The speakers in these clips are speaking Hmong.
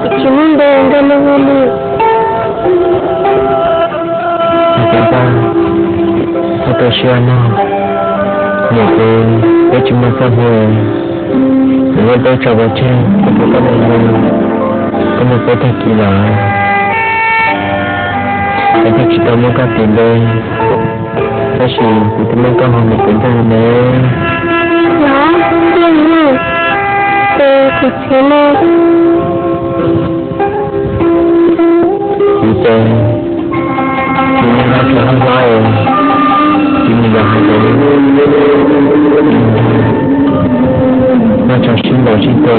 Tsis muaj npe nkauj li hu li. Hais tias koj, koj tu siab mog, niam ces peb tsis muaj txoj hmoo, kuv muab peb tso pov tseg, koj puas kam mus, koj mus peb tag kis lawm, peb thiaj tsis tau muab koj tis npe, tab sis kuv twb muab koj ho mus kuv ntag ne. Los, tiag ne, ces kuv txiv ne? Kuv ces, kuv yeej hlob tsis hlob hlob es, kuv nim yog hais tias noj tsho sib ntaus sib tua.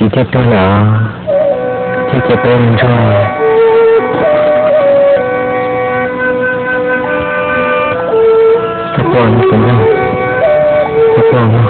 Txiv thiaj tuag lawm, thiab cia peb ntsuag. Koj quaj no, tus ntsej, koj quaj no.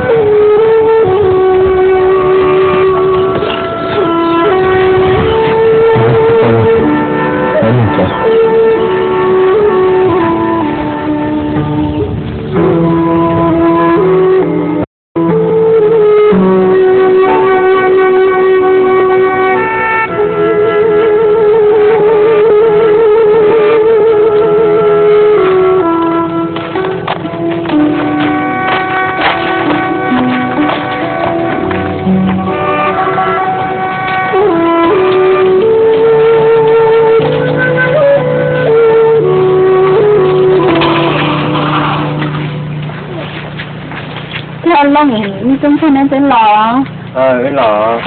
Thiab Looj, nej tub ntsuag neb twb los? Wb los.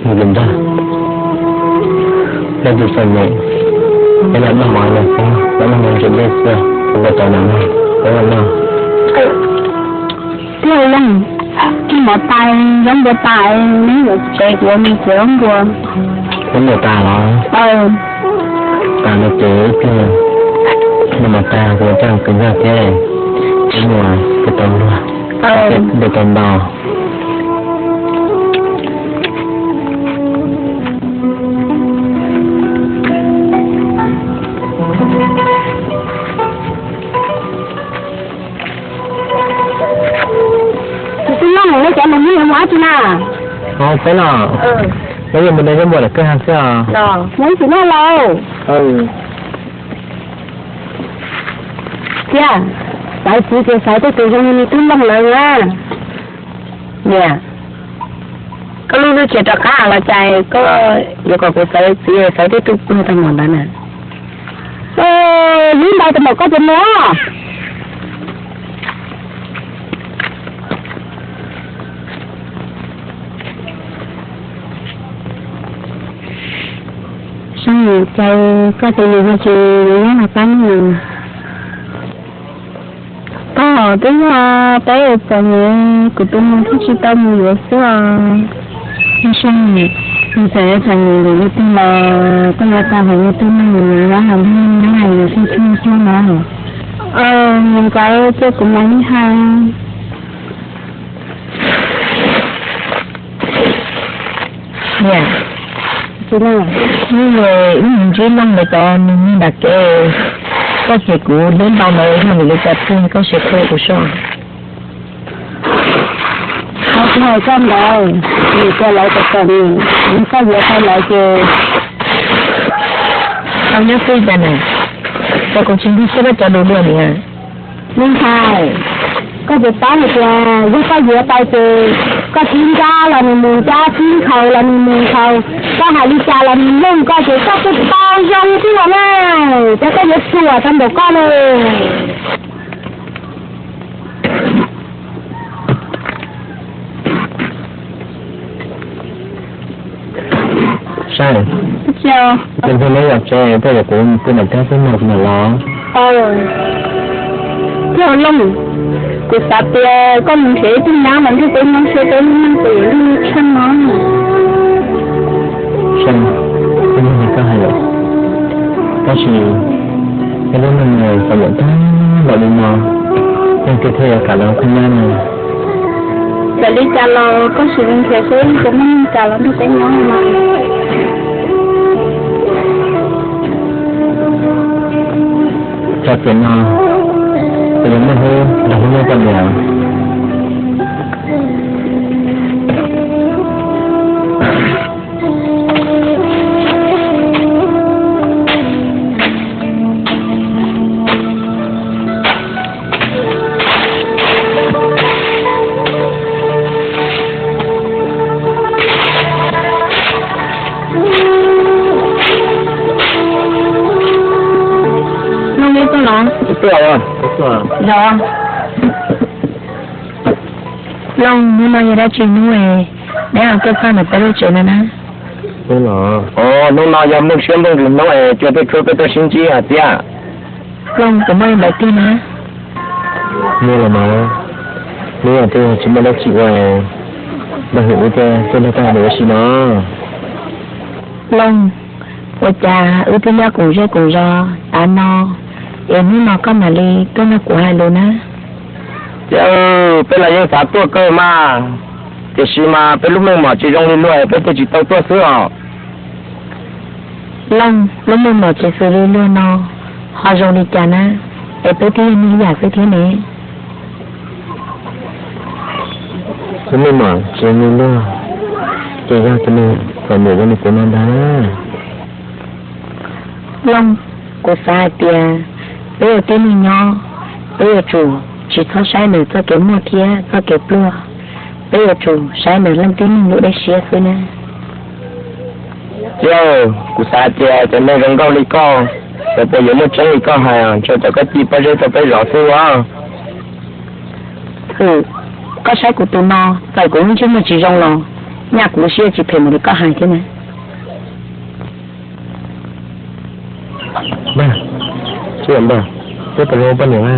Mus ntag, leej twg txom nyem, peb los noj mov no xwb, los noj mov ntsis dej xwb, kuv puas tau noj, peb los noj. Thiab Looj, kib mov tas, zaub npua tas, neb yuav tsev kuv ua me txiv zaub npua. Zaub npua tas los? Tas no ces ib pliag noj mov tas kuv coj kwv nkaus thiab, peb mus peb tau luag, peb tau ntau. Tus tub Looj, neb cov nus nyob yuav mus dab tsi na? Peb los, peb yuav mus de zaub npua lawm kawg ha xwb os. Mus ib tug noj lauj. Thiab, xaiv txiv ces xaiv tej tus zoo li me tub Looj lawm na. Niam, koj lub hlwb tsis rov qab los cas koj yuav kom kuv xaiv txiv xaiv tej tug pluag tag npaum ntawd na? Lub ntawd tag npaum koj puas mus? Sab nim cas koj tus niam ho tsis nyob los pab neb? Koj twb yog peb txom nyem, kuv tus mus thiaj tsis tau mus yuav xwb os. Sab nim, nws txawm txom nyem npaum li twg los koj yuav tau hais li twg no, nyob los nyob, nyob los yuav tau txhua txhua no. Niam ntxawm, cia kuv mam li hais. Niam, wb mus ntsib Looj lawv cov nus nyob nram kev. Koj cem kuv hlub ntau ntawd yog vim li cas thiab, koj sim qhia kuv soj. Qhov kuv hais koj ntawd, vim tias lawv txom txom nyem, koj yuav tau lawv ces tau nyob xwb cas na, cas kuv tsis nkag siab koj cov lus dua niam. Me ntxhais, koj puas paub hais tias yog koj yuav tau ces koj txib nrab los nws mus nrab, txib nkhaus los nws mus nkhaus, koj hais li cas los nws mloog koj ces koj kuj tau zoo xwb los na. Ces koj yuav ruam tau npaum koj li. Saib, tus hlub neb yog tsev, koj yuav kuv tus niam thiab xwb no kuv mam los. Yog Looj, kuv xav tias koj mus nrhiav ib tug nyab los nrog peb nyob seb peb lub neej puas yuav luag li tshaj no. Saib, koj yog koj hais lawm, tab sis peb lub neej txom nyem tag npaum li no, leej twg thiaj yuav kam los ua koj nyab no. Txawm li cas los koj sim li nrhiav seb puas muaj neeg kam los nrog peb nyob mas. Txog tiam no, kuv yuav muaj hnub nrog Looj nyob poj niam. Looj, neb tuaj los? Tuaj, tuaj. Los. Looj, hnub no yog dab tsi hnub es neb ho tuaj txog ntawm peb lub tsev no na? Hnub no, hnub no yog Looj siab nplooj ntws hnub es cua tuaj tshuab peb tuaj sib ntsib hais tias. Looj, puas muaj li ntawd tiag na? Muaj los mas, hnub no twb tsis muaj dab tsi ua, npaj hwm wb thiaj tuaj nrog koj nyob ua si no. Looj, ua cas wb twb nyob koom zej koom zos tas no, es hnub no koj mam li tuaj nrog kuv hais lus na? Ces peb los yeej xav tuaj kawg mas, tiam sis mas peb lub meej mom tsis zoo li luag es peb thiaj tsis tau tuaj xwb os. Looj, lub meej mom tsis xws li luag no ho zoo li cas na, es peb twb yog neeg ib yam xwb thiab ne. Lub meej mom tsis zoo li luag, ces yog tus neeg txom nyem zoo li kuv no ntag. Looj, kuv xav hais tias peb ua tib neeg nyob, peb yuav tsum tsis txhob saib nws txoj kev muaj thiab txoj kev pluag, peb yuav tsum saib nws leej tib neeg lub dej siab xwb na. Ces kuv xav hais tias cov neeg zoo nkauj li koj, xyov puas yuav muaj tseeb li koj hais, ntshe cov koj ci pob zeb rau peb zov xwb ua. Hwm, koj saib kuv tus no, txawm kuv lub ntsej muag tsis zoo los nyaj kuv lub siab tsis phem mus li koj hais thiab na. Npawg, tsis yog npawg, peb puas zoo poj niam na?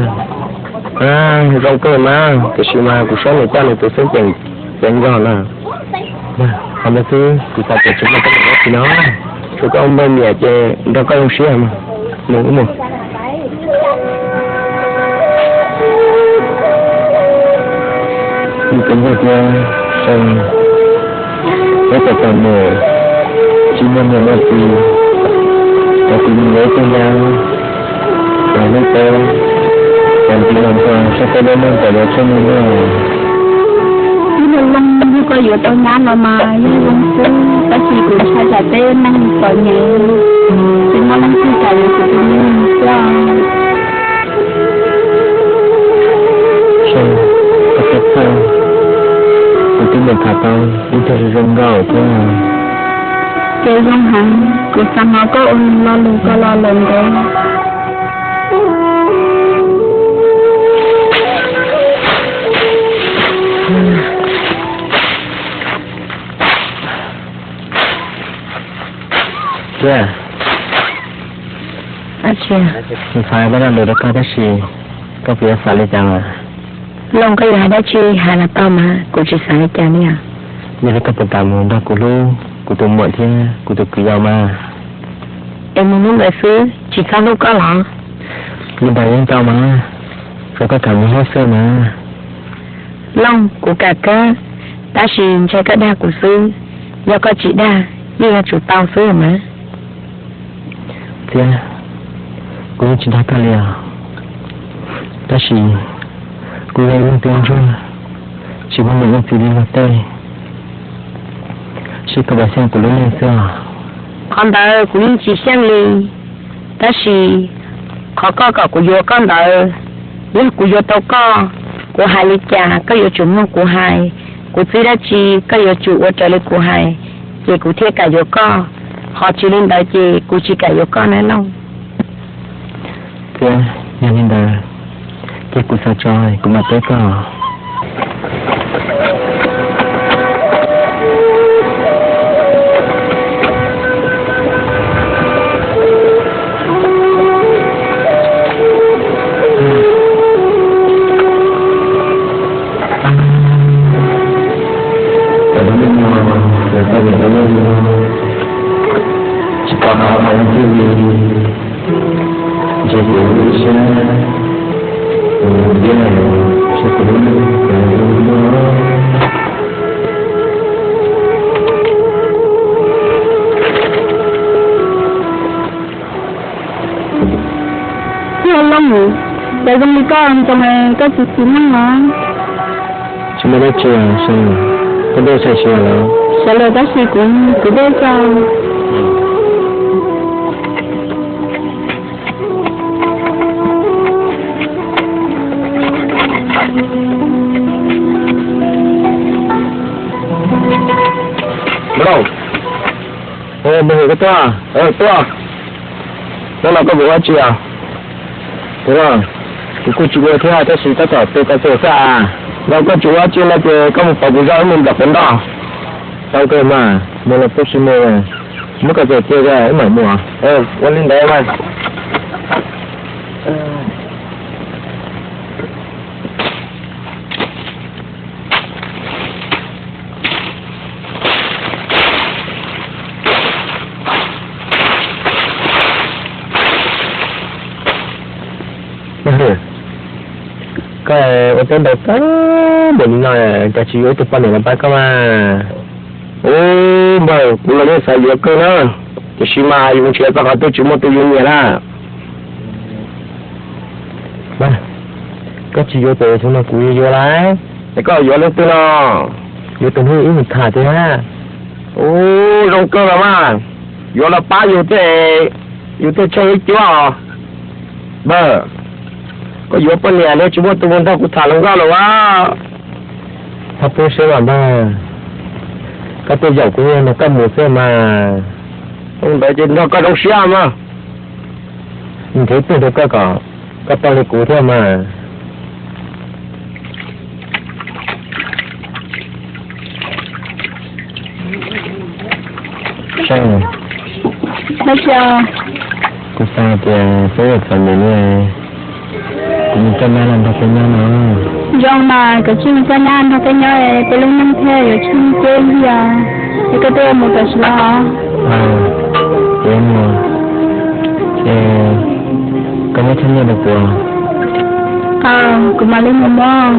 Zoo kawg mas, tiam sis mas kuv saib nws coj nws tus xeeb ceem ceev nkaus na. Qhov ntawd xwb kuv xav tias tsis muaj teeb meem dab tsi no, tsuas koj ua npawg niam ces nrog koj zoo siab mas. Mus wb mus. Kuv tus ntxhais thiab, peb txom txom nyem, tsis muaj niam muaj txiv, cov kwv yim lawv tej nyab los hlub peb, cov ntxiv los nrog saib peb lub neej kom yuav tsheej li luag. Ib tug Looj, yog koj yuav tau nyab los mas yeej zoo xwb, tab sis kuv ntshai tsam peb neej txom nyem, tsis muaj leej twg kam yuav kuv tus me xwb. Koj txhob txhawj, kuv twb mus tham tau ib tug zoo nkauj thiab. Ces zoo heev, kuv xav hnov koj ua nws lo lus ko lo lawm ntev. Tiag, kuv xav hais lo lus rau koj tab sis koj puas yuav xav li cas mas? Looj, koj yuav hais dab tsi hais los tau mas, kuv tsis xav li cas li os. Yog li koj puas kam mus nrog kuv hlub kuv tus muam thiab kuv tus kwv yau mas? Es mus hlub nkawd xwb tsis txhob hlub koj los? Li ntawd yeej tau mas, tsuas koj kam mus hlub xwb mas. Looj, kuv kam kawg, tab sis ntshe koj dag kuv xwb, yog koj tsis dag yeej yuav tsum tau xwb mas. Txiab, Kuv yeej tsis dag koj li os, tab sis kuv yog ib leeg tub ntsuag, tsis muaj niam muaj txiv li luag tej, seb koj puas xyeej kuv lub neej xwb os. Qhov ntawd kuv yeej tsis xyeej li, tab sis qhov koj kom kuv yuav koj ntawd, yog kuv yuav tau koj, kuv hais li cas koj yuav tsum mloog kuv hais, kuv txib dab tsi koj yuav tsum ua raws li kuv hais, ces kuv thiaj kam yuav koj, ho tsis li ntawd ces kuv tsis kam yuav koj nawb lauj. Thiab yog li ntawd, ces kuv xav tso kuv mam teb koj. Tsis pom qab hais leej twg li, ntshe kuv lub siab, kuv lub siab, kuv lub siab. Tij Hauv Looj, cas zoo li koj ntsoov koj txiv txiv neej los? Tsis muaj dab tsi, koj dej tshais siav los? Sawv daws tab sis kuv, kuv dej tso. Lauj, mus hwm koj tuaj, tuaj. Hnub no koj mus ua dab tsi os? Kuv kuj tsis ua thiab tab sis tab tom tu koj txuas xwb. Yog koj tsis ua dab tsi no ces koj mus pauv kuv zog wb mus nram quav nroj. Tau kawg mas, mus los pub si mus, muab koj txuas cia wb mam mus. Ua li ntawd mas. Koj ua teb ntaus tag npaum li no, cas tsis yuav ib tug poj niam los pab koj mas? Ub npawg, kuv los yeej xav yuav kawg na, tiam sis mas yus nrhiav txog qhov twg tsis muaj tus yus nyiam na. Koj tsis yuav ces xyoo no kuv yuav lawm. Es koj yuav leej twg no? Yuav tus hnub ib mus tham tiag. Ub, zoo kawg los mas, yuav los pab yus thiaj, yus thiaj tsheej ib cuab os. Npawg, koj yuav poj niam li tsis muaj tus mus nrog kuv tham hluas nkauj los as? Txhob pub siab mas npawg, koj tuaj yaum kuv nrog koj mus xwb mas. Ua ntawd ces nrog koj zoo siab mas. Nrhiav twg rau koj kom koj tau li kuv thiab mas. Kuv xav tias peb yuav txom nyem li, kuv mus coj nyab los nrog peb nyob no. Zoo mas, koj cia li mus coj nyab nrog peb nyob, peb lub neej thiaj yuav tsheej tiag. Es koj twb mus tam sim no? Kuv mus, es koj muab txhab nyiaj rau kuv. Kuv mam li mus muab.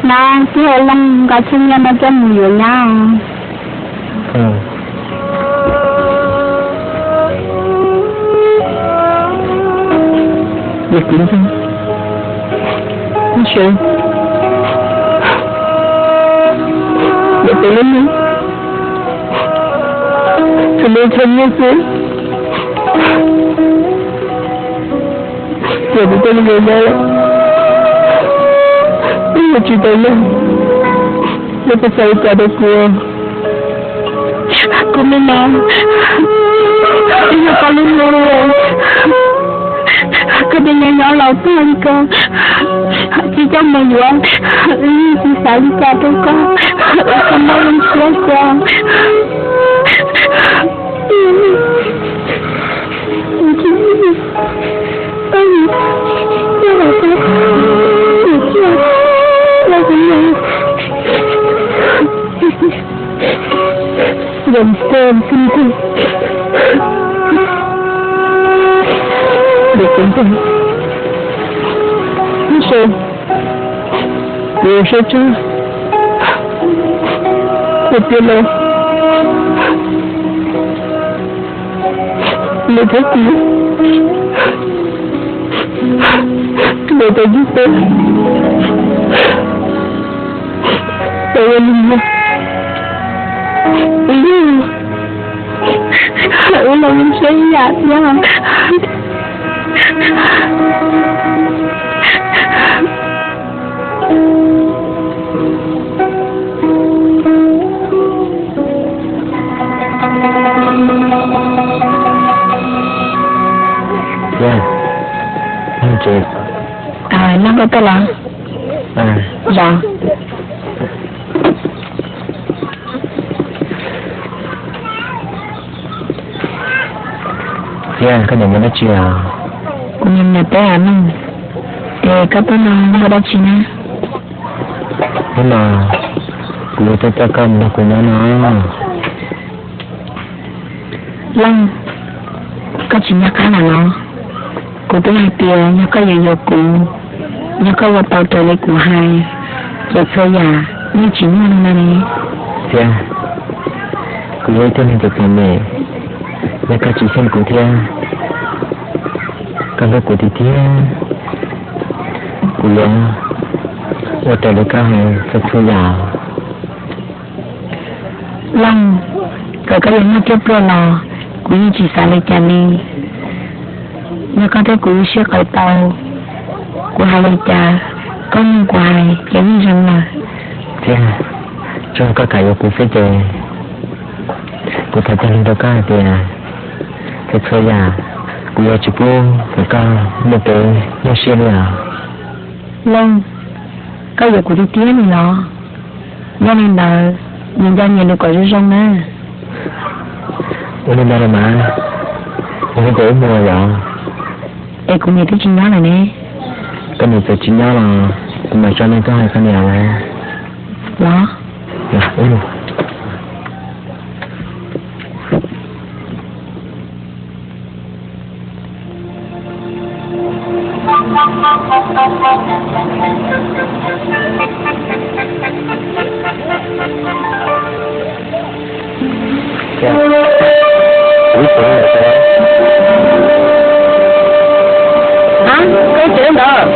Nab, tij Hauv Looj nqa txhab nyiaj no coj mus yuav nyab. Yog kuv ntag, ib txhab nyiaj xwb, yog kuv coj li mus no, wb yuav tsis tau noj, yog koj xav li cas rau kuv? Kuv me no, wb yog pab lub hlub, Tau laus tuaj li ko, tsis coj mus yuav, yeej tsis xav li cas rau koj, koj muaj lub siab cas. Dòng xe xinh thôi. Được chúng tôi. Không sao. Tôi sẽ chứ. Tôi tiên đâu. Người thấy gì? Người ta giúp tôi. Tôi là mình. Tôi là mình sẽ giả. Noj koj tuaj los? Zos. Thiab koj niam mus dab tsi os? Kuv niam niam peb av no. Es koj tuaj no muaj dab tsi na? Hnub no kuv yuav tuaj coj koj mus nrog kuv nyob no. Leej, koj tsis nco qab lawm los? Kuv twb hais tias yog koj yuav yuav kuv, yog koj ua tau raws li kuv hais, ces txhua yam yeej tsis muaj li no ne. Thiab kuv yog ib tug neeg txom txom nyem, yog koj tsis xyeej kuv thiab koj hlub kuv tiag tiag, kuv yuav ua raws li koj hais txhua txhua yam. Leej, txawm koj yuav muaj cuaj pluag los kuv yeej tsis xav li cas li. Yog koj thiab kuv lub siab qawm tau, kuv hais li cas koj mloog kuv hais ces yeej zoo lawm. Thiab tsuas yog koj kam yuav kuv xwb ces kuv thov cog lus rau koj hais tias txhua txhua yam kuv yuav tsis pub kom koj muaj kev nyuaj siab li os. Leej, koj yuav kuv tiag tiag li los? Yog li ntawd, nyias nco nyias lus kom zoo zoo na. Ua li ntawd los mas, yog li ces wb mus yom. Es kuv niam twb tsis nyob lawm ne. Koj niam txawm tsis nyob los kuv mam tso nej tuaj hais koj niam os. Los. Hab, koj tsev ntawd.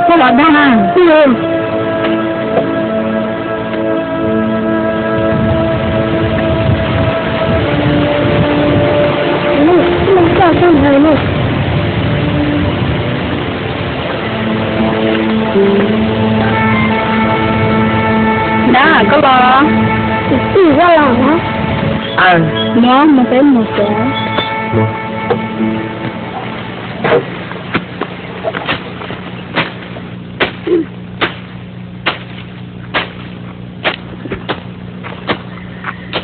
Koj los dag na. Dab, koj los? Tij, koj los? Aw, no mus peb mus tsev.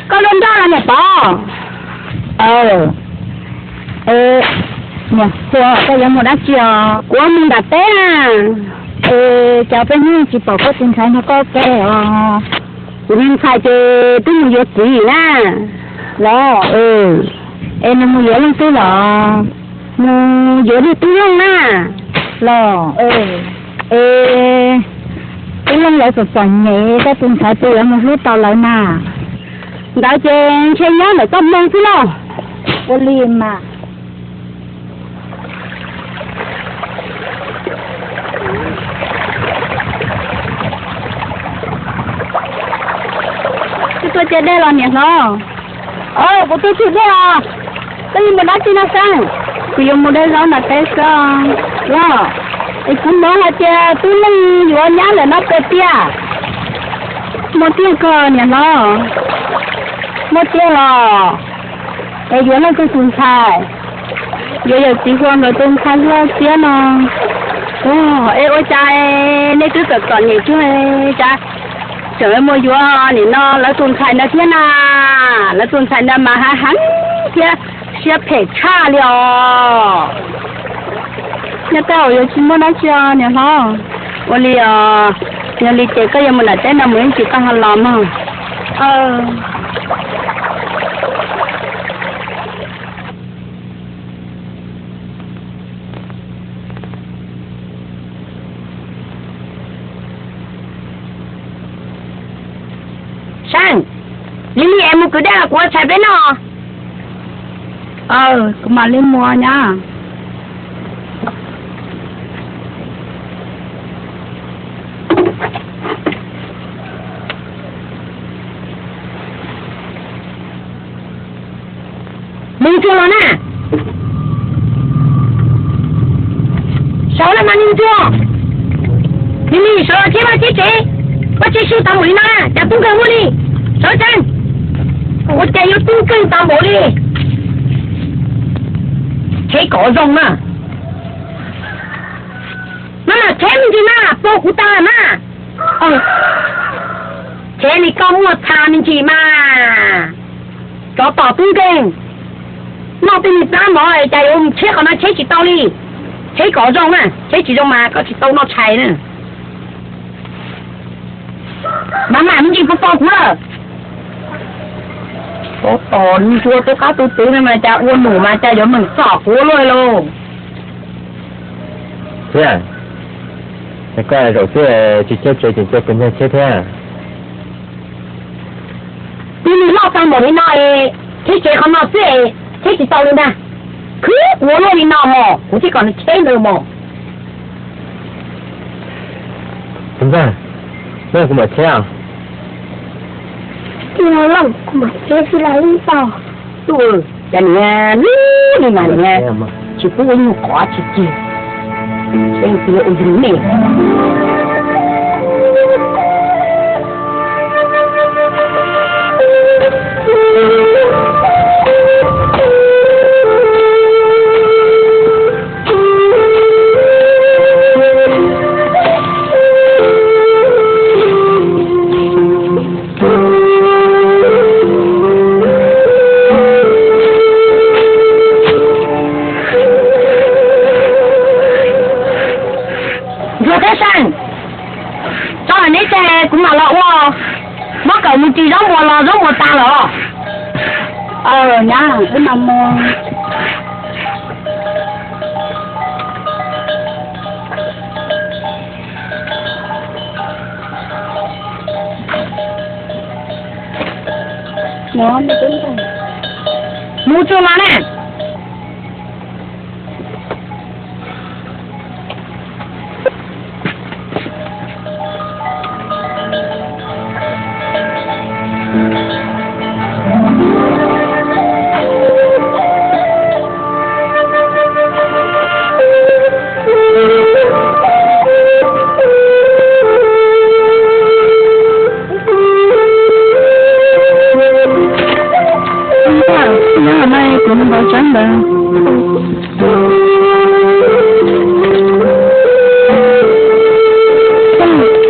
Koj lub nroj los niam Pov? Aw, niam Pov, koj yuav mus dab tsi os? Kuv mus nram teb na. Es cas peb hnub tsis pom koj tus ntxhais nrog koj ua ke os? Kuv tus ntxhais ces twb mus yuav txiv na. Los? Es nws mus yuav leej twg los? Mus yuav niag tub Looj na. Los? Es tub Looj lawv txom txom nyem, koj tus ntxhais puas yuav mus hlub tau lawv na? Ntawd ces ntshe nyob ntawm txoj hmoo xwb lauj. Ua li mas. Twb tuaj cab dej los niam hlob? Aw, kuv twb cab dej os. Koj yuav mus dab tsi no Xeeb? Kuv yuav mus de zaub nram teb xwb los. Es kuv hnov hais tias tub Leej yuav nyab lawm no puas tiag? Muaj tiag koj niam hlob? Muaj tiag los? Es yuav leej twg tus ntxhais? Yuav yawm txiv Huas nkawd tus ntxhais Huas Xiab no. Es ua cas nej twb txom txom nyem cuag cas tseem muaj yuav nim no lawv tus ntxhais ntawd thiab na? Lawv tus ntxhais ntawd mas hav heev thiab siab phem tshaj li os. Nyob tej zaum yuav tsis muaj dab tsi os niam hlob. Ua li os, yog li ces koj yuav mus nram teb no mus ib ntsis koj ho los mog. Seej, lig lig es mus kwv dej los kuv ua tshais peb noj. Kuv mam li mus nyab. Mus tsuag los na. Sawv los mas mus tsuag. Lig lig, sawv los thiab vaj tsev tsev, vaj tsev su tau npaum li no, cas tub nkeeg muaj li. Sawv tsees, ua cas yuav tub nkeeg tau npaum li. Tsheb kom zoo na. Mas tsheb me ntsis mas pog kuv tag mas. Tsheb li koj muaj txha me ntsis mas. Tsov tom tub nkeeg, noj tej niag plab mov cas yuav mus tsheb qhov no tsheb tsis tau li. Tsheb kom zoo na, tsheb tsis zoo mas koj tsis tau noj tshais na. Mam mam me ntsis pog pog kuv lawm. Tsov tom ntsuag tu qab tu tsev no mas cas ua num mas cas yuav meem txom kuv luaj lauj. Thiab, koj zaum xwb tsis caij tsev tseem caij pes nyag tsheb thiab. Twb nws loj tag npaum li no, tsheb tsev qhov no xwb, tsheb tsis tau li ntag. Khwv kuv luaj li no mos, kuv thiaj kom nws tsheb ntawd mos. Tus ntxawg, kuv mam tsheb os. Tij Laug Looj, kuv mam tsheb xwb los ib tog. Cas niag lub li mas niag tsis pub ua nyuag qhov tsis cig, tsheb ua yus nej. Ntsuag thiab Seej, tso neb tsev kuv mam los ua. Muab kawm mus ris zaub npua los zaub npua tas lawm. Nyab, wb mam mus. Mus tsuag los na. Nyob hauv no kuv npau sab ntawd.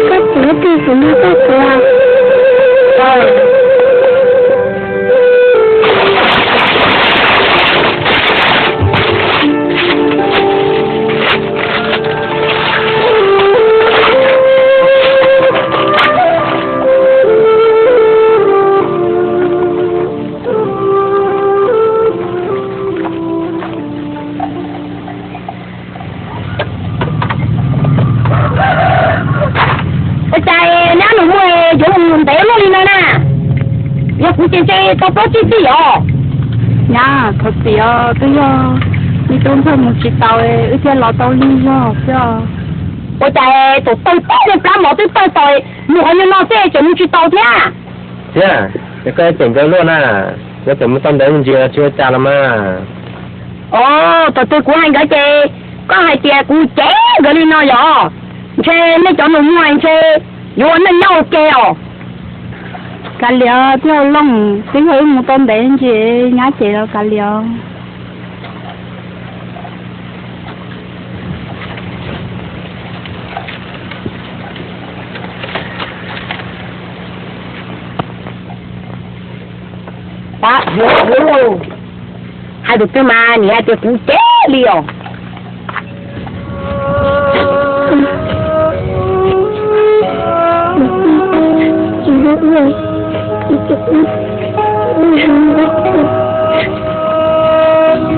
Koj txiv twg kuv nug koj txiv. Ua cas neb nus muaj yuav mus ntev luaj li no na? Yog kuv ces ntshe tau plaub tsib txij os. Nyab, thov txim os, twb yog me tub ntxawg mus tsis taus wb thiaj los tau lig zog xwb. Ua cas tus tawg tib niag plab mov twb tawg tau, mus qhov nyuag no xwb tseem mus tsis tau thiab? Thiab, yog koj ceem nkawd luaj na, nkawd tseem mus tau ntawd me ntsis los tsis ua cas los mas. Os, thaum twg kuv hais nkawd ces Koj hais tias kuv cem nkawd li no yog? Ntshe nej cov nus muag ntshe yuav ua neej nyob ua ke os. Kav liam, tij laug Looj, twb yog wb mus tau ntev ntsis, nyab cem los kav liam. Hais tus twg mas nim hais tias kuv cem li os.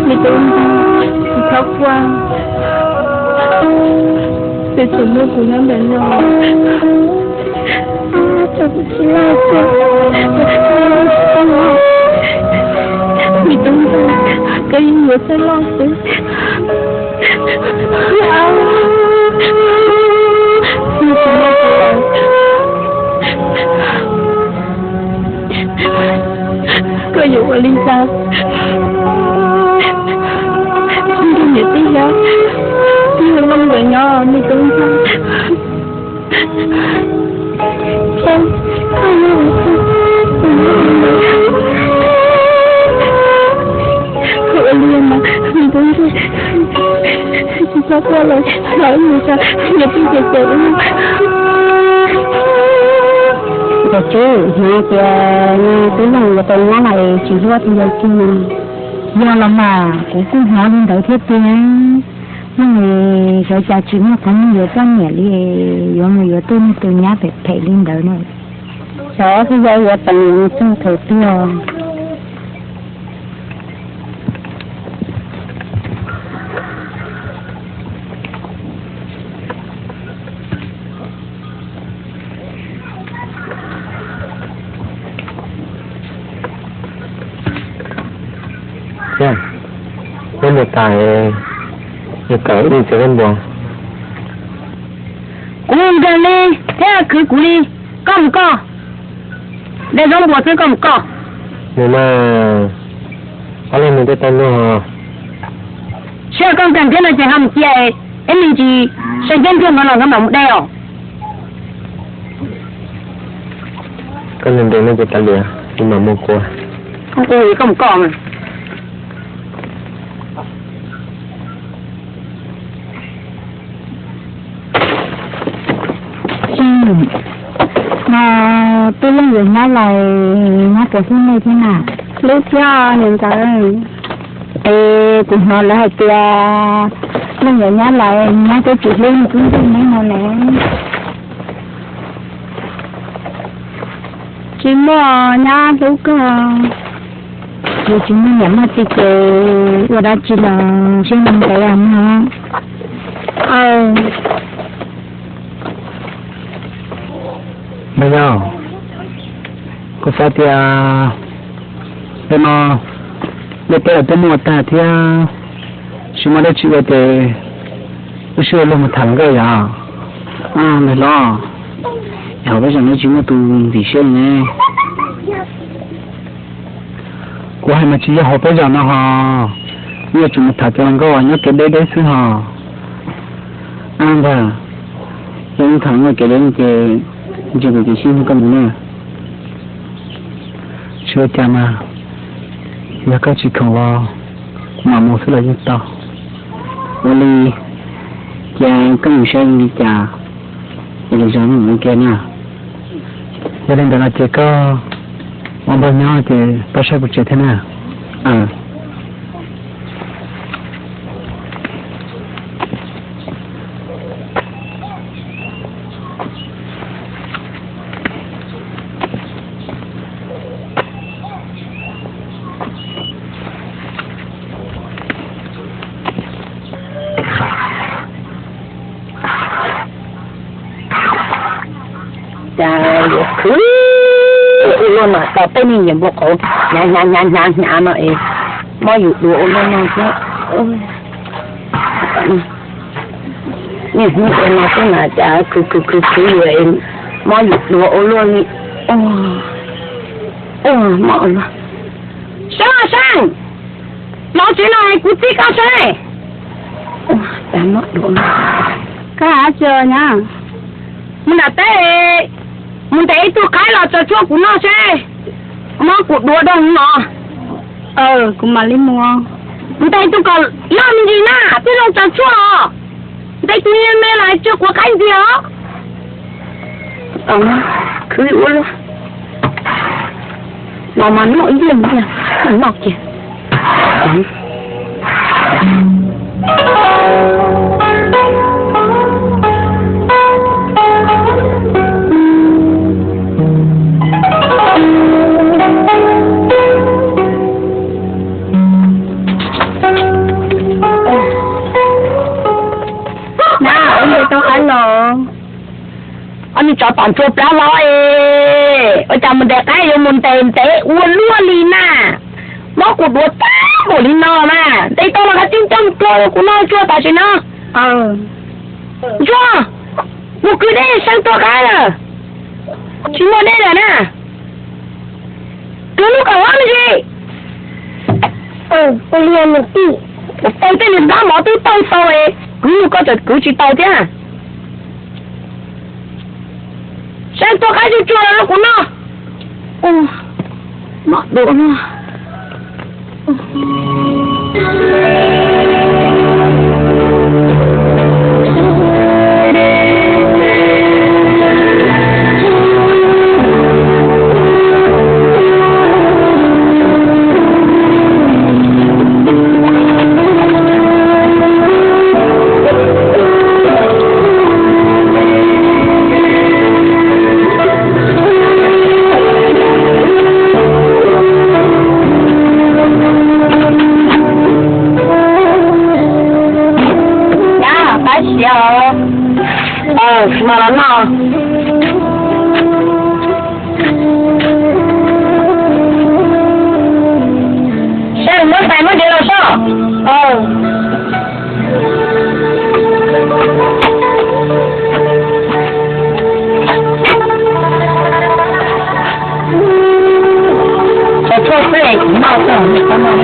Me tub, txhob quaj, twb tsis muaj kuv nyob ntawm no, tsis laj. Me tub, koj yeej yuav txawj loj xwb. Koj yuav ua li cas? Niam tij yog, tij laug Looj nkawd nyob, me tub ntxawg. Koj ua li mas, me tub ntxawg, tsis txhob quaj lawm, los wb mus tso, niam tij ces ces wb mus. Ntawm tsev hnov tias tub Looj yuav tau nyab lawm, tsis hlub tij laug kiag no. Yog los mas kuv kuj hnov li ntawd thiab tiag. Looj, xyov cas tsis muaj qhov muag yuav poj niam li, yuav mus yuav tuaj niag tus nyab phem phem li ntawd na. Xyov xwb yog yuav teem mus txog thaum twg. Peb mus tas, yog kawm ib txhia zaub npua. Kuv nkeeg li thiab khwv kuv li, koj mus koj. De zaub npua xwb, koj mus koj. Mus mas, ob leeg mus tej tau luag. Seb koj nkeeg thiab no ces ho mus cia, ib me ntsis sab ntiab ntiag no los nkawd mam mus de os. Koj nkeeg no ces kav liam, kuv mam mus kuv. Koj mus koj mas. No, tub Looj yuav nyab lawm, nyab puas hlub nej thiab na? Hlub thiab niam ntxawm. Es kuv hnov lawv hais tias Looj yuav nyab lawm, nyab twb tsis hlub nws tub nkeeg neb no ne. Tsis muaj nyab hlub kawg. Yus tsis muaj niam muaj txiv ces ua dab tsi los siab ntev ntev mog. Npawg yau, kuv xav tias tej no nej peb twb muaj tag thiab, tsis muaj dab tsi ua ces wb sib ua luag mus tham hluas nkauj yom. Npawg hlob, hauv peb zos no tsis muaj tus ntxim siab li ne. Kuv hais mas tsis yog hauv peb zos no ho, yuav tsum mus tham cov hluas nkauj uas nyob kev deb deb xwb ho. Ab ntag, yog wb tham hluas nkauj kev deb ces ntshe kuv tsis sib hlub koj mus na. Tsis ua cas mas, yog koj tsis khoom los kuv mam mus xwb los yeej tau. Ua li, cia koj mus saib li cas, es lwm zaus wb mus ua ke na. Yog li ntawd no ces koj ua npawg nyob ces pab saib kuv tsev thiab na. Cas yuav khwv ua luaj no tau peb niag nyiam npua qauv hnyav hnyav hnyav hnyav no es mob yus duav ua luaj no thiab. Niaj hnub ua no xwb mas cas khwv khwv khwv khwv yuav es mob yus duav ua luaj li. Mob ua luaj. Seej, Seej, los tsev no kuv txib koj saib. Koj hais tsis nyab, mus nram teb, mus ntes ib tug qaib los tso tshuaj kuv noj seb mob kuv duav rau no. Kuv mam li mus. Mus ntes ib tug kom loj me ntsis na, thiaj zoo tso tshuaj os. Ntes tus me me los tsis quav qaib ntxiag os. Khwv ua luaj, los mas noj ib leeg thiab, noj kiag. Na, ua ntej tau qab los. Ob niag tsov tom ntsuag plab hlob es, ua cas mus ntes qaib yuav mus ntes ntev ua luaj li na? Mob kuv duav tag npaum li no mas, ntes tau los kav tsij coj mus tua rau kuv noj tsuag tam sim no. Ntsuag, mus kwv dej saib tua qaib lawm, tsis muaj dej lawm na. Kwv lub kaum ob me ntsis. Ua li nws tij, kuv tau tej niag nplab mov twb tau tau es kwv lub koj txawm kwv tsis tau thiab. Saib tua qaib tsuag tsuag los rau kuv noj. Mov dua no. Nyab, pab siav os. Tsis mas los noj. Saib muab tais muab diav los soj. Tso tshuaj xwb es kuv noj xwb, noj.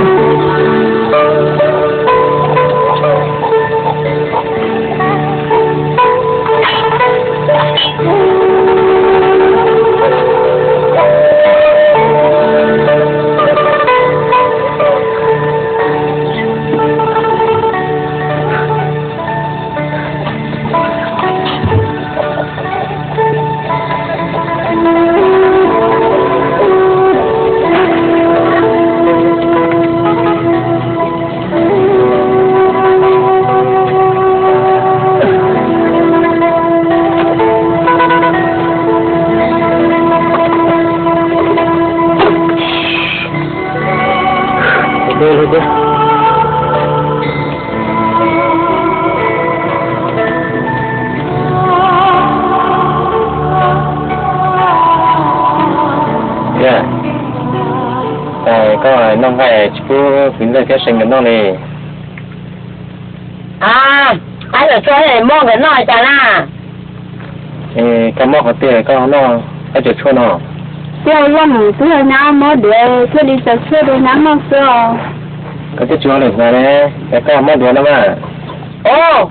Koj noj nqaij tsis pub kwv ntxawg thiab see nkawd noj li. A, qaib tso tshuaj mob nkawd noj cas na? Koj mob qhov twg koj noj qaib tso tshuaj no? Twb yog loj mus twb yog nyab mob duav thiaj li tso tshuaj rau nyab noj xwb os. Koj twb tsis ua lwm hmo ne, es koj mob duav no mas. Os,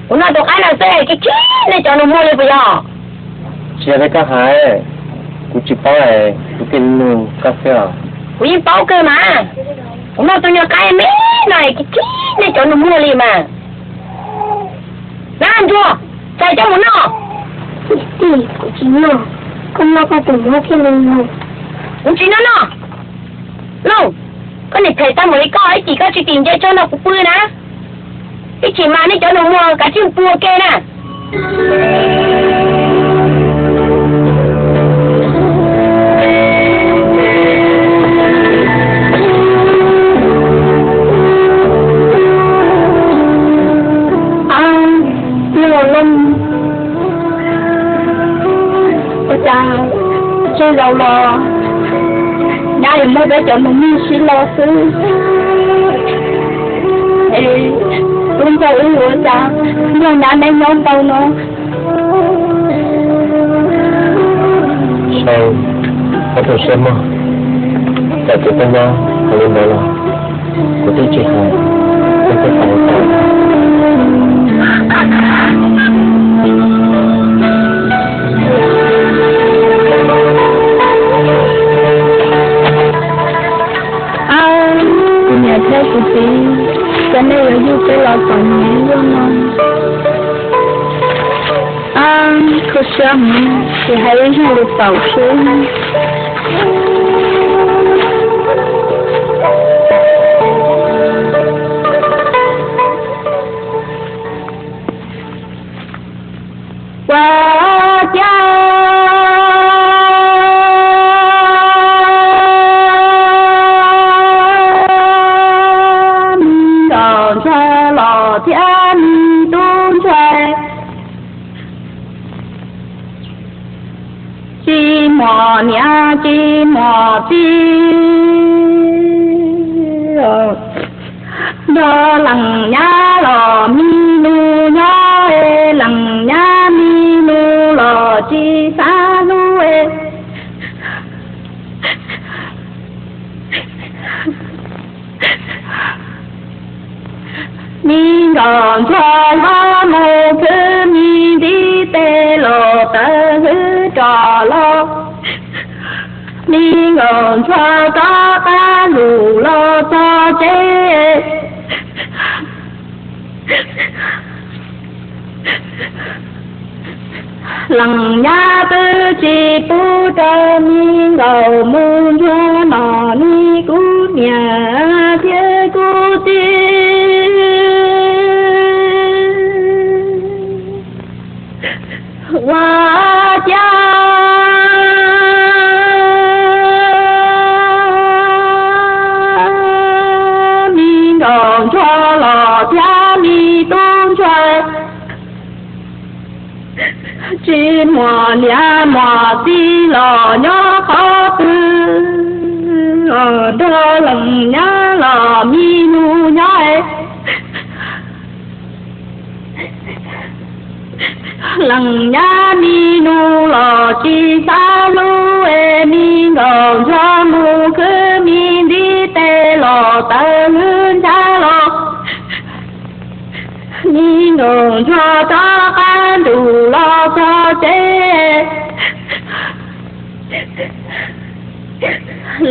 kuv noj tus qaib no xwb khib khib nej cov nus muag li puas yog? Tsis yog li koj hais, kuv tsis paub, kuv thiaj li nug koj xwb os. Kuv yeej paub kawg mas, kuv noj tus nyuag qaib me no khib khib nej cov nus muag li mas. Na Ntsuag, txais coj mus noj. Tij, kuv tsis noj, koj noj koj tus muab thiaj li noj. Kuv tsis noj noj. Looj, koj niam phem tag npaum li koj ib chim koj tsis tim nce tso nrog kuv pw na. Ib chim mas nej cov nus muag kav tsij pw ua ke na. Ua cas tsawg zaus los nyab yuav muab peb cov nus muag sib lo xwb. Es tub ntxawg wb ua cas nrog nyab neb nyob tau no. Sau, koj tu siab mog, txawm kuv pheej nyob hauv li ntawd los kuv twb tsis hais, kuv twb xav tau. Koj siab heev, tsis hais ib zaug li tau xwb. Ua cas me nkauj ntsuag los thiab me tub ntsuag tsis muaj niam tsis muaj txiv, nrog leej nyab los mi nus nyob, leej nyab mi nus los tsis xav hlub. Me nkauj ntsuag yuav mus khwv me ntiv tes los tawm hwv rov los, me nkauj ntsuag rov qab ntug los txog tsev. Leej nyab twb tsis pub rau me nkauj mus ntsuag no, nws kuv niam thiab kuv txiv. Ua cas me nkauj ntsuag los thiab me tub ntsuag tsis muaj niam muaj txiv los nyob qhov twg, nrog leej nyab los mi nus nyob. Leej nyab mi nus los tsis xav hlub, me nkauj ntsuag mus khwv me ntiv tes los tawm hwv ntshav los, me nkauj ntsuag rov qab ntug los txog tsev.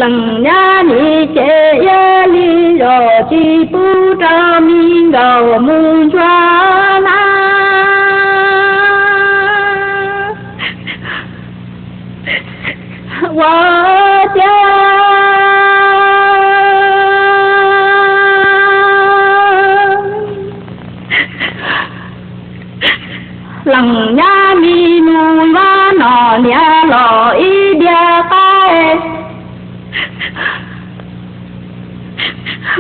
Leej nyab nim ces iab li los tsis pub rau me nkauj mus ntsuag na. Ua cas leej nyab mi nus yuav nom niam los ib diav qaib,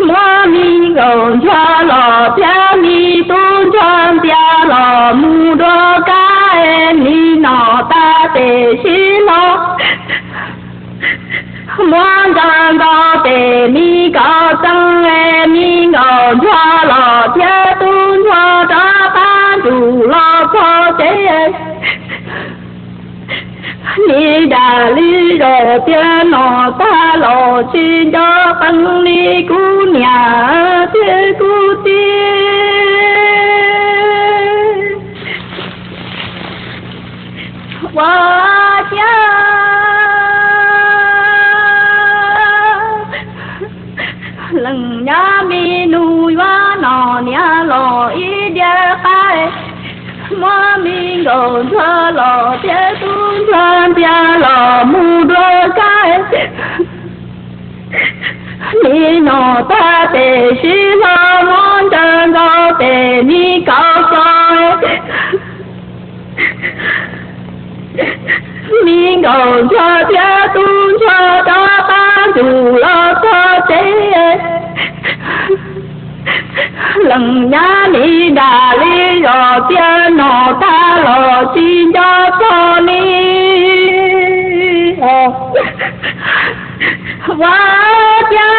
muab me nkauj ntsuag los thiab me tub ntsuag ntiab los mus dua kab, me nom tag pem sib hlo, muab ntsa nto pem me kaus xeeb, me nkauj ntsuag los thiab tub ntsuag rov qab ntsug los txog tsev. Nim dam li zaum tias nom tag los tsis nco qees li kuv niam thiab kuv txiv. Ua cas leej nyab mi nus yuav nom niam los ib diav qaib, muab me nkauj ntsuag los thiab tub ntsuag ntiab los mus dua kab, me nom tag pem sib hlo, muab ntsa nto pem me kaus xeeb, me nkauj ntsuag thiab tub ntsuag rov qab ntsug los txog tsev. Leej nyab nim dam li zaum tias nom tag los tsis nco txog li. Ua cas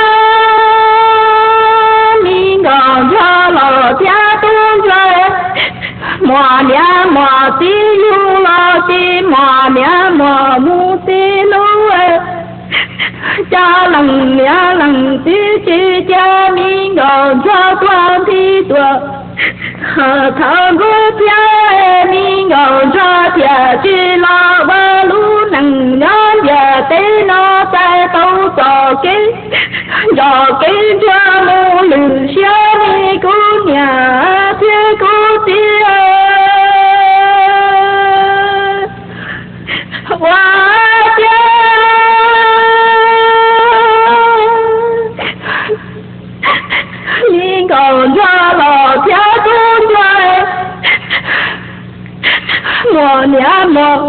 me nkauj ntsuag los thiab tub ntsuag, muaj niam muaj txiv yug los tsis muaj niam muaj txiv hlub. Cas leej niam leej txiv tsis cia me nkauj ntsuag tuag nthi tuag, thaum ntuj thiab me nkauj ntsuag thiaj tsis los ua lub neej nyob ntiaj teb no txais tau txoj kev nco kev ntsuag mus lwm siab li kuv niam thiab kuv txiv. niam mos,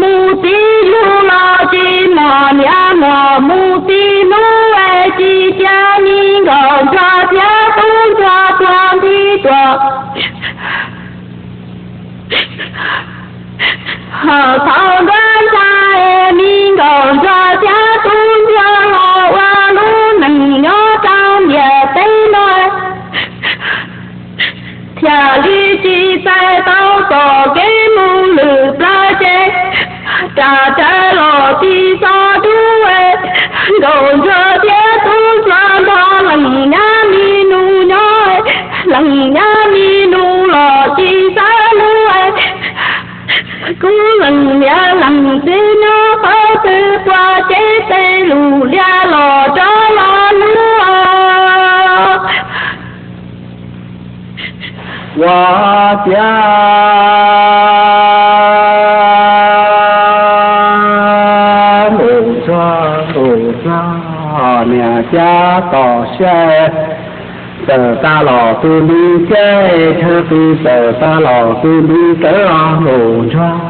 mus tib lub los tsis mos niam mos, mus tib lub es tsis cia me nkauj ntsuag thiab tub ntsuag tuag nthi tuaj. Ho thaum nruab ntsa es me nkauj ntsuag thiab tub ntsuag los ua lub neej nyob rau ntiaj teb no, thiaj li tsis txais tau txoj kev mus lwm plawv ces, ras rawv los tsis txog dub, nkauj ntsuag thiab tub ntsuag nrog leej nyab mi nus nyob, leej nyab mi nus los tsis xav lub, kuv leej niam leej txiv nyob qhov twg puas cev tej lus liab los rov los lub. Ua ciav nkauj ntsuag, nkauj ntsuag, niam cab tom siab, txawm tas los tus nti caij, chaw qis txawm tas los tus nti tawv, nkauj ntsuag,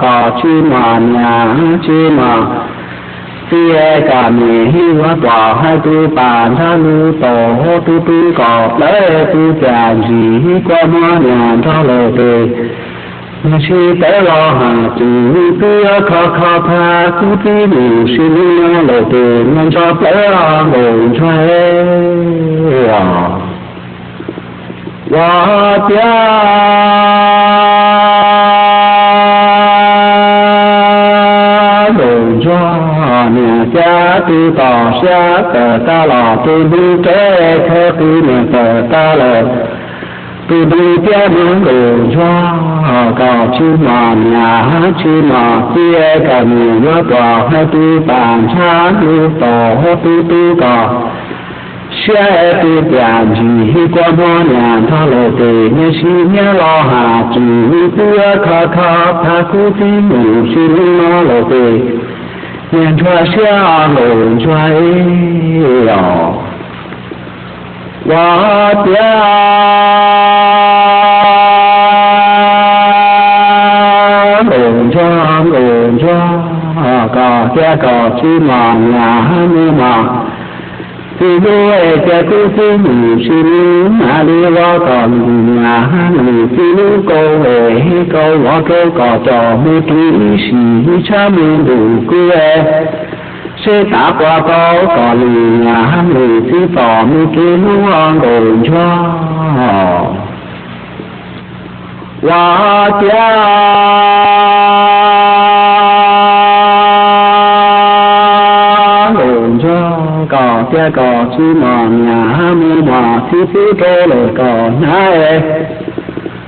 koj tsis mos niam tsis mos txiv, koj niam ib vuag tuam hais tus pas ntshav lub tau, tub tub koj plawv tus cas ntsis kua muag niam nrog lawm tes, niam sib tawv los has tsis twb kho kho thab kuv txiv mus sib lub no lawm tes, niam nrog plawv nkauj ntsuag os. Ua ciav nkauj ntsuag, niam cab tus tom siab tawm tas los tus nti tawv, chaw qis niam tawm tas los tus nti thiab mas nkauj ntsuag, koj tsis mos niam tsis mos txiv, koj niam yuav tuam hais tus pas ntshav lub tau, tub tub koj siab tus cas ntsis kua muag niam nrog lawm tes, niam sib niab los has tsis twb kho kho thab kuv txiv mus sib lub no lawm tes, niam ntsuag siab nkauj ntsuag os. Ua ciav nkauj ntsuag, nkauj ntsuag, koj thiab koj tsis mos niam mus mos txiv lub, cia kuv txiv mus sib lub, mam li ua kom niam mus txiv lub kaum es kaum vov rau kom coj mus rau ib sim ib tshab mus ntuj kuv seb tav puas tau kom niam mus txiv txom mus kev hlub nkauj ntsuag. Ua ciav nkauj ntsuag, koj thiab koj tsis mos niam mus mos txiv pub rau lawm koj hnab,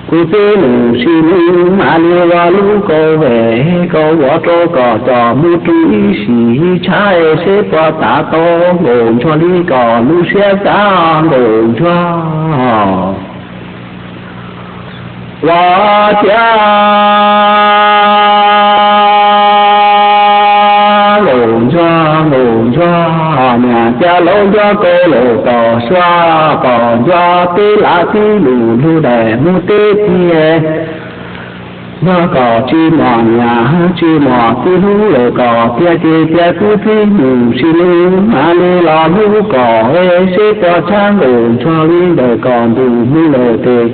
kuv txiv mus sib lub, mam li ua lub kaum es kaum vov rau kom coj mus rau ib sim ib tshab seb puas tav tau nkauj ntsuag li koj lub siab xav nkauj ntsuag. Ua ciav nkauj ntsuag, nkauj ntsuag, niam cab laub ncuab kauv lawm tom suab, tom ncuab teb lav tib lus lug daim mus teb tiag. Yog koj tsis mos niam tsis mos txiv hlub lawm koj thiaj ces cia kuv txiv mus sib lub, mam li los hlub koj es seb puas tshab nkauj ntsuag li ntawm koj ntuj mus lawm tes,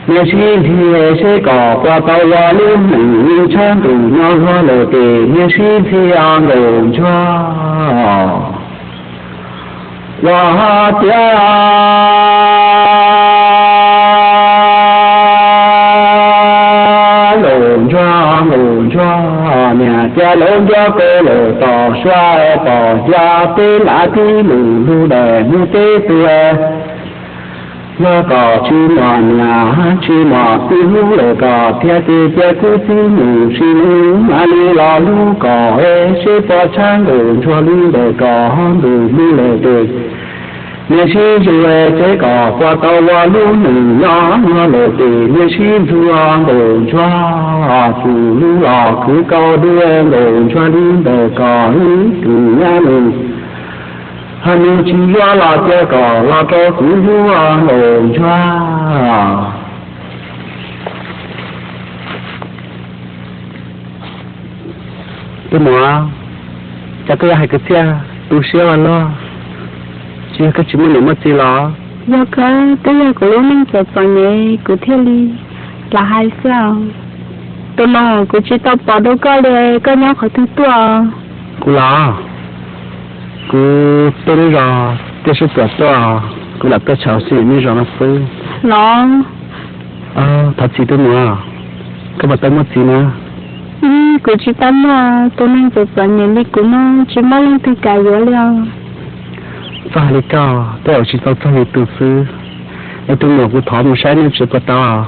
niam sib ntxhi seb koj puas tau ua lub neej tshab ntuj nyob luag lawm tes, niam sib ntxhi nkauj ntsuag. Ua ciav nkauj ntsuag, nkauj ntsuag, niam cab laub ncuab kauv lawm tom suab, tom ncuab teb lav tib lus lug daim mus teb tiag. Yog koj tsis mos niam tsis mos txiv hlub lawm koj thiaj ces cia kuv txiv mus sib lub, mam li los hlub koj es seb puas tshab nkauj ntsuag li ntawm koj ntuj mus lawm tes, niam sib ntxhi seb koj puas tau ua lub neej nyob luag lawm tes, niam sib ntxhi nkauj ntsuag, txuj lub los khwv kauj dub nkauj ntsuag li ntawm koj ib tug nyab nws, ho nws tsis yuav los cia koj los rau kuv hlub nkauj ntsuag. Tus muam, cas koj yuav hais kwv txhiaj tu siab ua luaj? Tsis yog koj tsis muaj niam muaj txiv los? Yog kawg, twb yog kuv lub neej txom txom nyem kuv thiaj li lam hais xwb. Tus nus, kuv tsis tau pom dua koj li, koj nyob qhov twg tuaj? Kuv los, kuv tuaj lub zos Tiaj Sib Tuam tuaj, kuv lam tuaj tsham sim nej zos no xwb. Los, thov txim tus muam, koj puas tau muaj txiv na? Kuv tsis tau muaj, tus neeg txom txom nyem li kuv no tsis muaj leej twg kam yuav li os. Txhob hais li koj, tej zaum tsis tau txog yus tus xwb. Es tus muam, kuv thov mus saib nej tsev puas tau?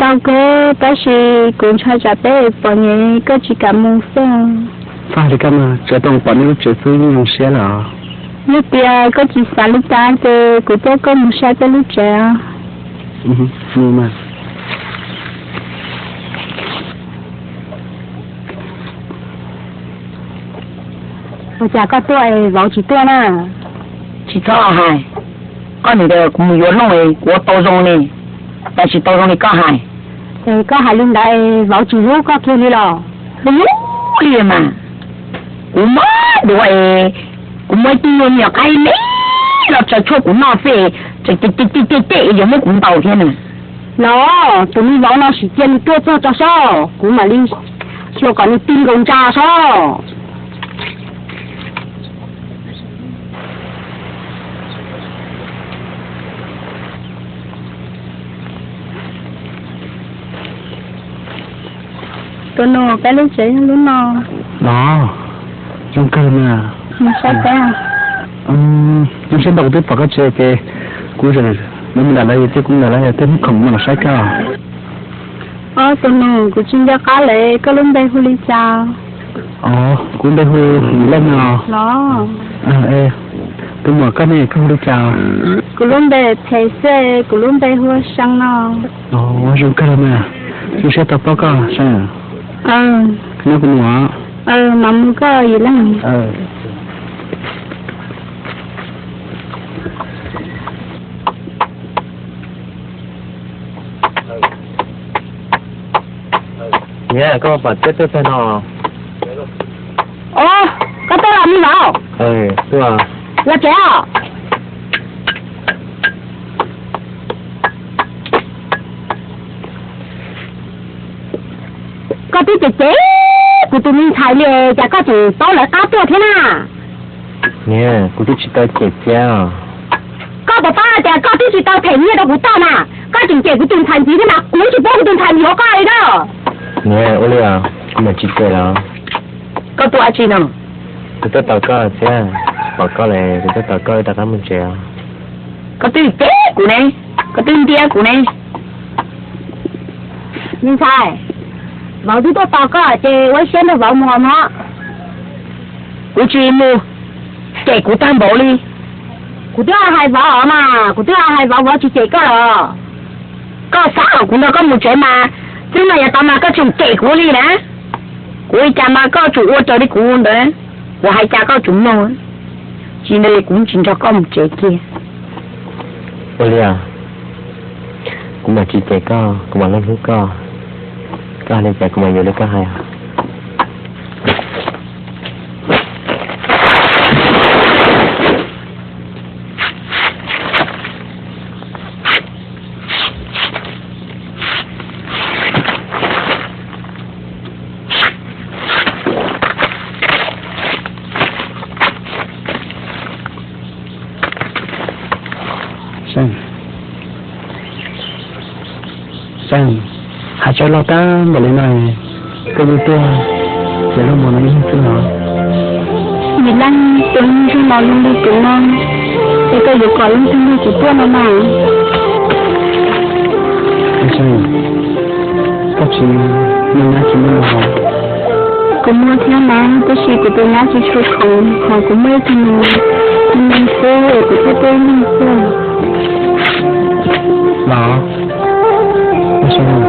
Tau kawg, tab sis kuv ntshai tsam peb txom nyem koj tsis kam mus xwb. Txhob hais li koj mas, tsuas tau pom nej lub tsev xwb yeej zoo siab lawm. Yog tias koj tsis xav li cas ces kuv coj koj mus saib peb lub tsev. Ua cas koj tuaj es vauv tsis tuaj na? Tsis txhob hais, koj nim tias kuv mus yuav looj es kuv ua tau zoo li, cas tsis tau zoo li koj hais. Es koj hais li ntawd es vauv tsis hlub koj kiag li los? Hlub li mas, kuv mob duav es kuv muaj ib tug nyuag me nyuam qaib me los tsaws tshuaj kuv noj xwb, tseem cem cem cem yuav muab kuv ntaus thiab na. Los tus me vauv no sim cia nws tuaj txog tso sob, kuv mam li xyuas kom nws ti nkaus ntsa sob. Tus nus, peb lub tsev yog lub no. Los, zoo kawg mas. Mus saib peb. Zoo siab ntau kuv twb pom koj tsev ces kuv tseem mus nram lawv, ces kuv nram lawv tej hnub khoom mus los saib koj. Ob, tus nus, kuv tsis nco qab lawm, koj lub npe hu li cas? Kuv npe hu Yim Leej no. Los, tus muam koj ne, koj hu li cas? Kuv lub npe Phem xwb, kuv lub npe hu ua See no. Zoo kawg li mas, zoo siab tau paub koj See. Nyob kuv mus. Mam mus koj Yim Leej. Niam, koj pom Txiab tuaj txog no. Os, koj tuaj los me vauv? Los tsev os. Koj twb cem cem kuv tus me ntxhais li, cas koj tseem paub lawv qab tuaj thiab na? Niam, kuv twb tsis tau cem Txiab. Koj puas paub hais tias koj twb tsis tau them nyiaj rau kuv tau na, koj tseem cem kuv tus ntxhais ntxiv thiab mas, kuv tsis pub kuv tus ntxhais mus yuav koj li na. Niam, ua li os, kuv mam tsis cem lawm. Koj tuaj dab tsi no? Kuv tuaj tos koj Txiab, pom koj lawm kuv tuaj tos koj rov qab mus tsev. Koj twb cem kuv ne, koj twb ntiab kuv ne. Me ntxhais, vauv twb tuaj tos koj ces ua siab nrog vauv mus mog. Kuv tsis mus, cem kuv tag npaum li. Kuv twb hais vauv os mas, kuv twb hais vauv, vauv tsis cem koj los? Koj xav kom kuv nrog koj mus tsev mas, hnub no yav tod mas koj tseem cem kuv li na. Kuv ua cas mas koj tsum ua raws li kuv ntawd, kuv hais cas koj tsum mloog. Tsis li kuv tsis nrog koj mus tsev kiag. Ua li os, kuv mam tsis cem koj, kuv mam hlub hlub koj. Koj hais li cas kuv mam yuav li koj hais. Xeeb, hais tsaug loj tag npaum li no, koj yeej tuaj, ces lub hmo no ib leeg xwb los? Yim Leej, tus neeg ntsej muag zoo li kuv no, es koj yuav kom leej twg nrog kuv tuaj no mas? Xeeb, koj tsis muaj nyab tsis muaj nus los? Kuv muaj thiab mas, tab sis kuv tus nyab tsis tshua khoom, ho kuv muaj ib tug nus me me xwb es kuv thiaj tuaj ib leeg xwb. Los, Xeeb,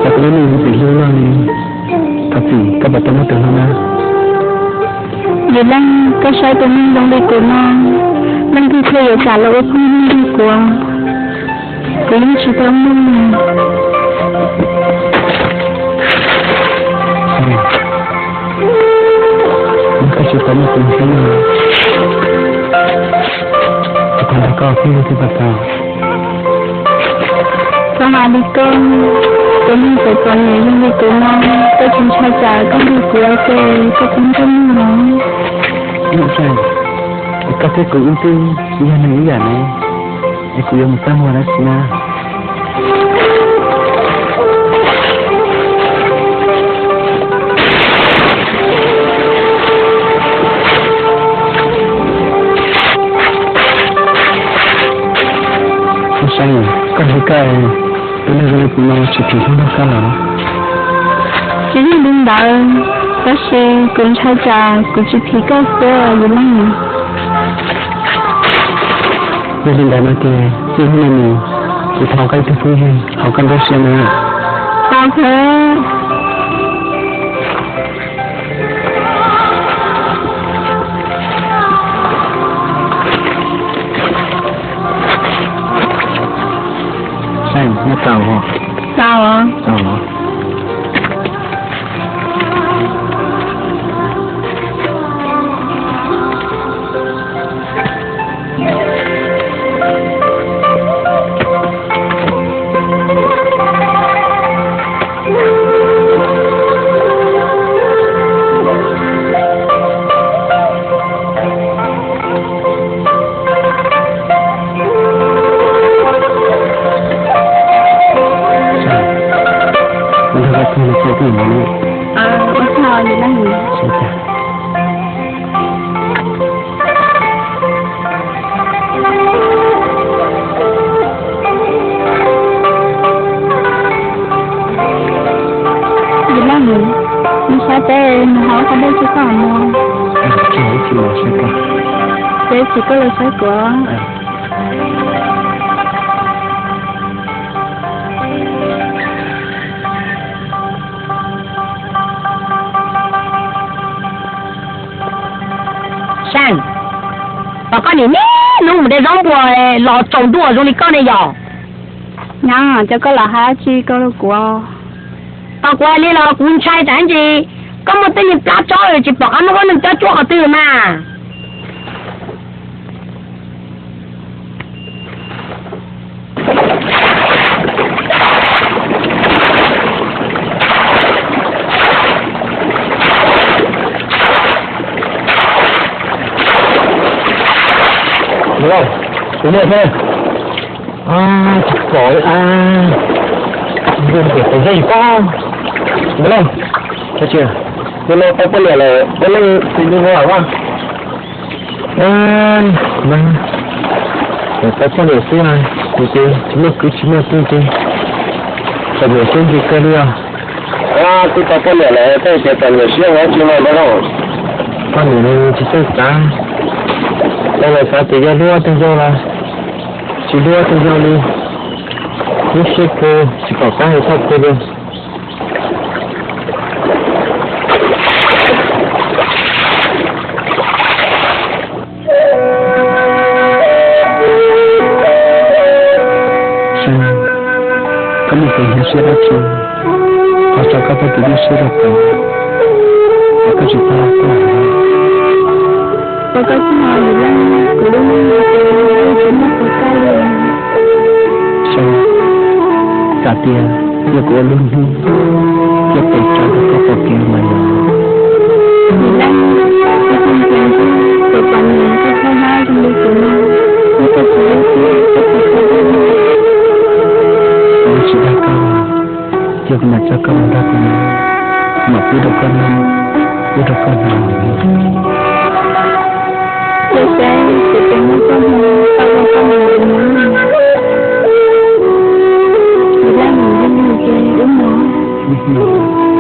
cas kuv lub neej yuav txim hlub luaj li, thov txim koj puas tau muaj tus hlub na? Yim Leej, koj saib tus neeg zoo li kuv no, leej twg thiaj yuav kam los ua phooj ywg nrog kuv? Kuv yeej tsis tau muaj. Tau, tij laug thiab pab tau. Koj hais li koj, tus neeg txom txom nyem zoo li kuv no, koj tsis ntshai tsam koj nrog kuv ua ke, koj puas nrog kuv mus? Koj thiab kuv ib tug yog neeg ib yam ne, es kuv yuav mus txaj muag dab tsi na? Koj saib, koj hlub koj tus neeg zoo li kuv no tsis phim hlub nrog koj los? Tsis yog li ntawd, tab sis kuv ntshai tsam kuv tsis phim koj xwb Yim Leej. Yog li ntawd no ces txij hnub no mus kuv thov koj ib tug phooj ywg hauv koj nruab siab na. Tau kawg. Saib, nyob tau os. Tau os. Tau os. Ua tsaug, ua tsaug Yim Leej. Yim Leej, nws saib peb mus hauv qhov dej tsis tau mus. Ces tsis koj los saib kuv. Seej, tos koj niam niaj hnub mus de zaub npua los tsaus ntuj zoo li koj ne yom? Nyab, cov koj lam hais dab tsi ko rau kuv? Tos kuv hais li los kuv ntshai tsam ntsis koj muaj tej niag plab tsob tsis pom qab muab koj neeg cob cuab qhov twg mas. Tus no thiab, tsis pom a, nws tias pom zeb pob. Tus no, tus no tau poj niam lawm, poj niam tus ntawd ua. Tau poj niam xwb, tus ces tsis muaj kwv tsis muaj tij ces txom nyem siab ntsws kawg li os. Twb tau poj niam lawm tej ces txom nyem siab ua tsi no ntag lauj. Poj niam tsis txawj xav, tau los xav tias yog hlub ob tug yau los tsis hlub ob tug yau li, lub siab phem tsis pom qab hais txoj phem li. Seej, koj muaj kev hlub siab dab tsi, thov tso koj txoj kev hlub siab rau kuv, es koj tsis txhob hlub kuv. Ua koj txhob hlub kuv, kuv lub neej no ces tsis muaj kuv koj li. Seej, txawm tias yog kuv ua lub hnub thiab pes tsawg rau koj pom kev mas yog. Yim Leej, koj txhob ntxeev kuv, kuv pom niam koj txhob hlub zoo li kuv no, thiab koj tsis hlub kuv, koj tsis txhob hlub kuv. Kuv tsis dag koj, ces kuv mam coj koj mus nrog kuv nyob, mam pub rau koj noj, pub rau koj hnov. Ces saib kuv puas muaj txoj hmoo tau ua koj niam lawm no. Yim Leej, yog li ces wb mus.